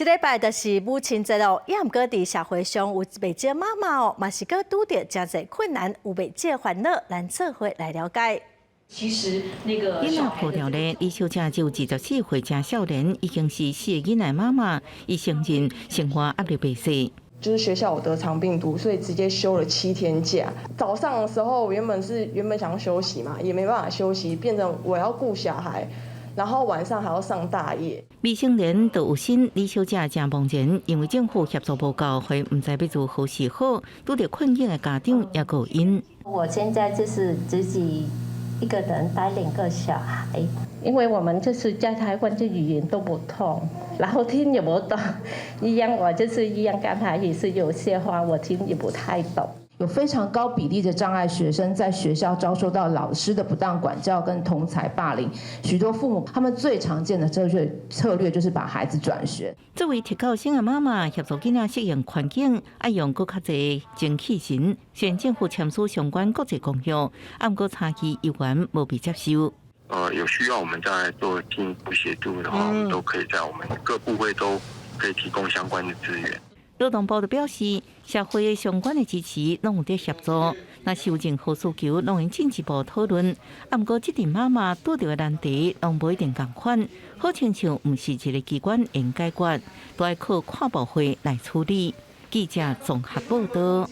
這禮拜就是母親節咯，也毋過佇社會上有袂少媽媽哦，嘛是閣拄著誠濟困難，有袂少煩惱，咱做伙來了解。其實那個囡仔抱牢咧，李小姐只有24歲，誠少年，已經是四个囡仔媽媽，伊承認生活壓力袂細。就是學校有得腸病毒，所以直接休了7天假。早上的時候原本想要休息嘛，也沒辦法休息，變成我要顧小孩，然後晚上還要上大夜。未成年就有身，李小姐誠茫然，因為政府協助無夠，予伊毋知欲如何是好，拄著困境的家長也閣有𪜶。我現在就是自己一個人帶兩個小孩，因為我們就是在台灣，這語言都不通，然後聽也不懂，一樣我就是一樣，剛才也是有些話我聽也不太懂。有非常高比例的障礙學生在學校遭受到老師的不當管教跟同儕霸凌，許多父母他們最常見的策略就是把孩子轉學。作為特教生的媽媽協助囡仔適應環境，愛用閣較濟精氣神。雖然政府簽署相關國際公約，毋過差異猶原無被接受。有需要我們再做進一步協助的話，我們都可以在我們各部會都可以提供相關的資源。勞動部就表示，社會相關的支持攏有佇協助，若是有任何需求，攏會進一步討論。啊，毋過這陣媽媽拄著的難題，攏無一定仝款，好親像毋是一个機關會解決，都愛靠跨部會來處理。記者綜合報道。